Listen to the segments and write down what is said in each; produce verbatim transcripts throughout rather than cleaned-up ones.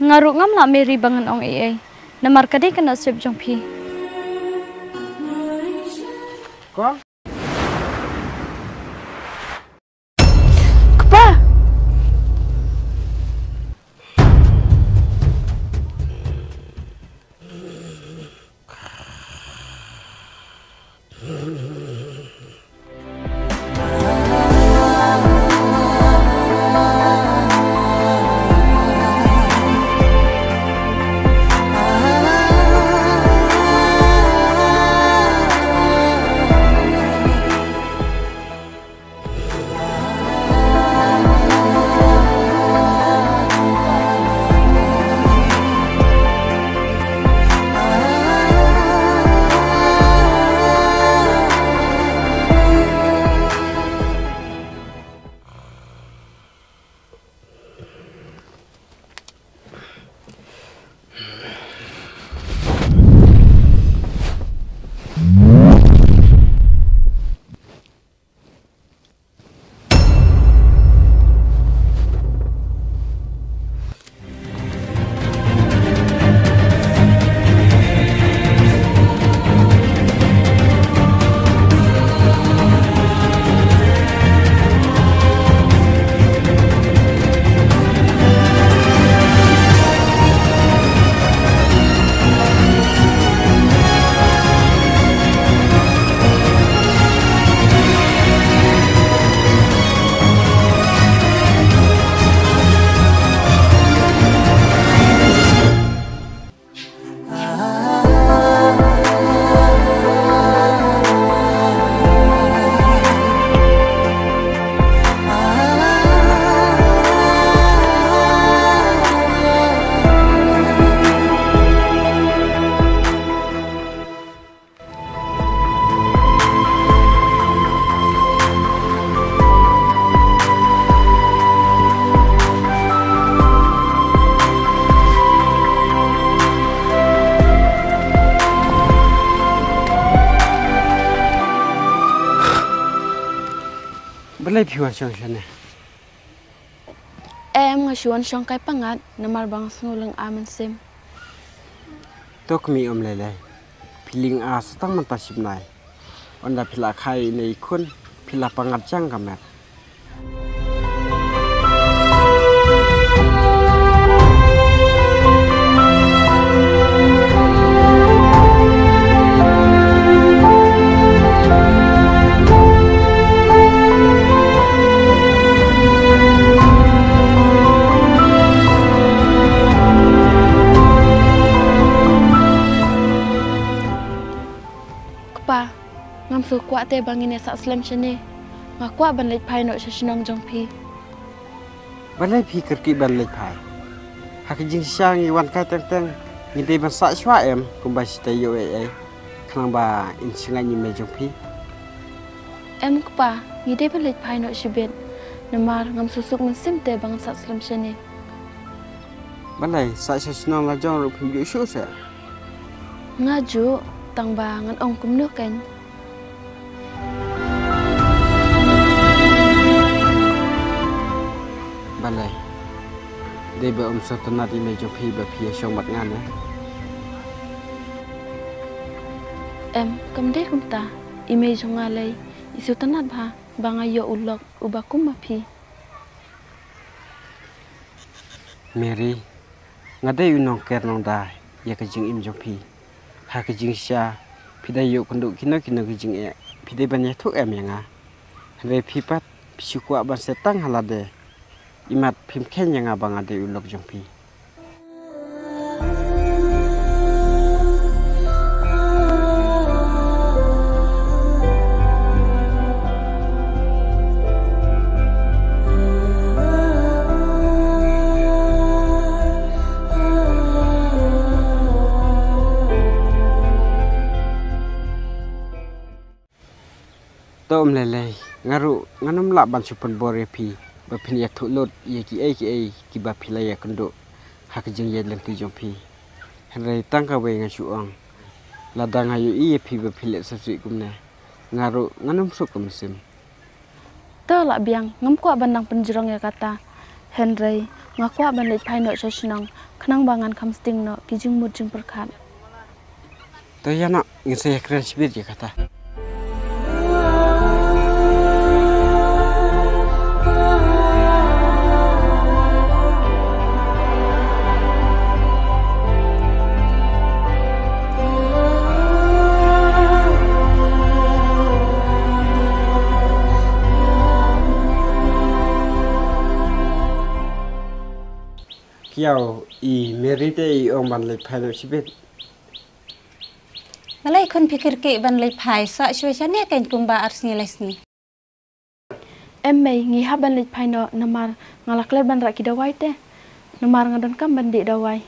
Nga ruh ngam lah Mary ba ngan ong ei ei. Namar ka dei ka nasib jong phi. Kong? Kpa! Balei phi wan shong shane? Em, nga shu wan shong kai pyngngad namar ba nga sngew lynga mynsiem. To kmie, ym lei lei. Phi lynga sa tang mynta shibnai. Ynda phi la kha ïa ine i khun, phi la pyngngad jang ka met. Kpa, ngam sngewkwah te ba ngin ïa sah slem shane. Nga kwah ban leit phai noh sha shnong jong phi. Balei phi kyrkieh ban leit phai? Ha ka jingshisha ngi wan kai teng teng, ngi dei ban sah shuwa em, kumba shi taïew ei ei, khnang ba in shngaiñ ïa i mei jong phi. Em kpa, ngi dei ban leit phai noh shibit. Namar ngam suk suk mynsiem te ba ngan sah slem shane. Balei, sah sha shnong la jong ruh phim juh shuh seh? Nga juh, tang ba ngan ong kumno keiñ. Balei, dei ba ym sngewtynnat i mei jong phi ba phi ïa shong bad nga ne? Em, kam dei kumta. I mei jong nga lei i sngewtynnat bha ba nga ïoh u lok uba kum ma phi. Mary, nga dei u nongker nongda ïa ka jingim jong phi. Ha ka jingshisha phi dei ïoh kynduh kino kino ki jingeh, phi dei ban ïathuh em ïa nga? Hynrei phi pat phi shu kwah ban sah tang ha lade. Imat phim kheiñ ïa nga ba nga dei u lok jong phi. To ym lei lei, nga ruh ngan ym lah ban shu pynbor ïa phi ba phin ïathuh lut ïa kiei kiei kiba phi la ïakynduh ha ka jingïaid lynti jong phi. Hynrei tang kawei ngan shu ong, lada nga ïohi ïa phi ba phi leh sngewsih kumne, nga ruh ngan ym suk ka mynsiem. To lah biang, ngam kwah ban nang pynjrong ïa kata. Hynrei Nga kwah ban leit phai noh sha shnong, khnang ba ngan kham sting noh ki jingmut jingpyrkhat. To ïa noh, ngin sa ïakren shibit ïa kata. Kiaw, i Mary te i ong ban leit phai noh shibit. Balei khun phi kyrkieh ban leit phai, sah shuwa shane kein kumba ar sngi lai sngi. Em mei, ngi hap ban leit phai noh namar nga la klet ban rah ki dawai te. Namar nga donkam ban dih dawai.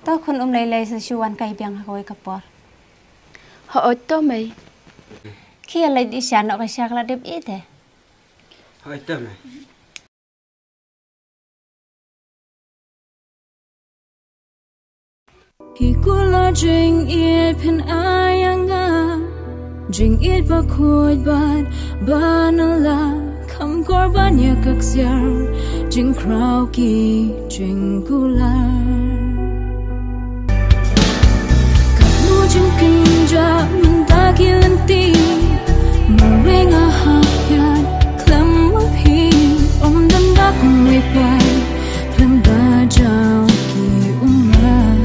To khun um lei lei sa shu wan kai biang ha kawei ka por. Hooid to mei. Khie leit dih sha noh ka sha ka la dep ïeit te. Hooid to mei. Phi kular jingïeit phin ai ïa nga, jingïeit ba khuid bad ba nyngkong, kham kor ban ïa ka ksiar jingkhraw ki jingkular. Katno jingkynjah mynta ki lynti, marwei nga hap ïaid khlem ma phi, ym don da kumwei pat khlem da jaw ki ummat.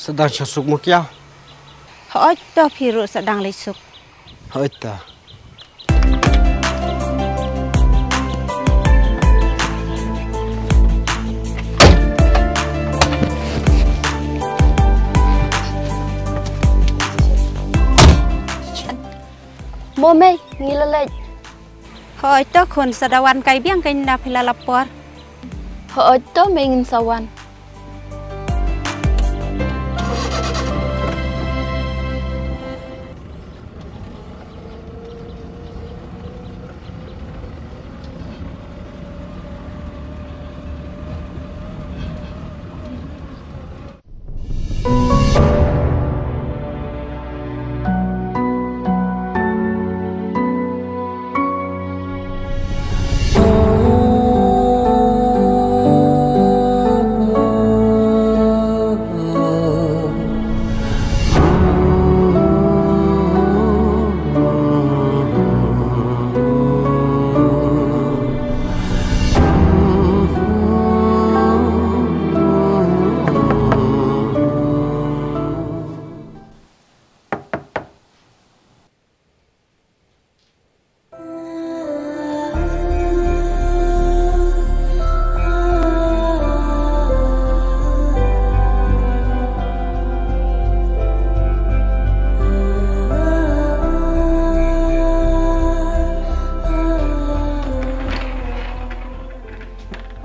Sa dang sha suk mo kiaw. Hooid to, phi ruh sa dang leit suk. Hooid to. Mo mei, ngi la leit. Hooid to khun, sa da wan kai biang kein da phi la lap por. Hooid to mei, ngin sa wan.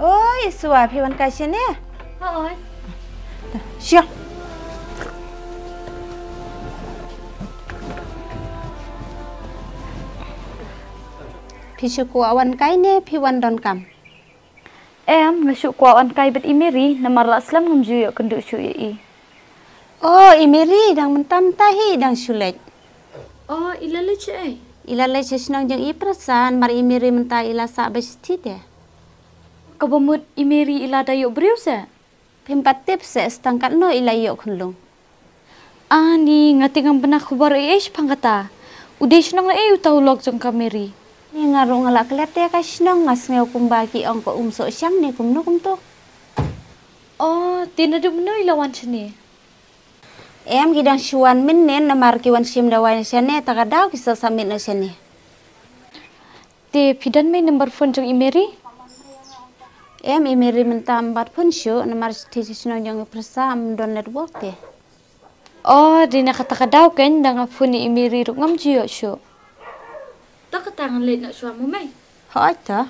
Oi, Sua, phi wan kai shane? Hooid. Sha. Phi shu kwah wan kai ne phi wan donkam? Em, nga shu kwah wan kai bad i Mary, namar la slem ngam ju ïoh kynduh shuh ïa i. Oh, i Mary, dang mynta mynta hi, dang shu leit. Oh, i la leit shaei? I la leit sha shnong jong i Prasan, mar i Mary mynta i la sah ba shithi te. Kaba mut i Mary i la da ïoh briew se? Phim pat tip se, tang katno i la ïoh khunlung. Ani, nga te ngam pynah khubor ei ei shaphang kata. U dei shnong ei uta u lok jong ka Mary? Ni nga ruh nga la klet ïa ka shnong, nga sngew kumba ki ong ka um soh shang ne kumno kumto. Oh, te naduh mynno i la wan shane? Em, ki dang shu wan mynnin namar ki wan shim dawai shane, ta ka daw ki sa submit noh shane. Te phi don mai number phone jong i Mary? Em, i Mary mynta ym bat phone shuh namar te sha shnong jong i pyrsa ym don network te. Oh, dei na kata ka daw kein da nga phone ïa i Mary ruh ngam ju ïoh shuh. To kata ngan leit noh shuwa mo mei. Hooid to.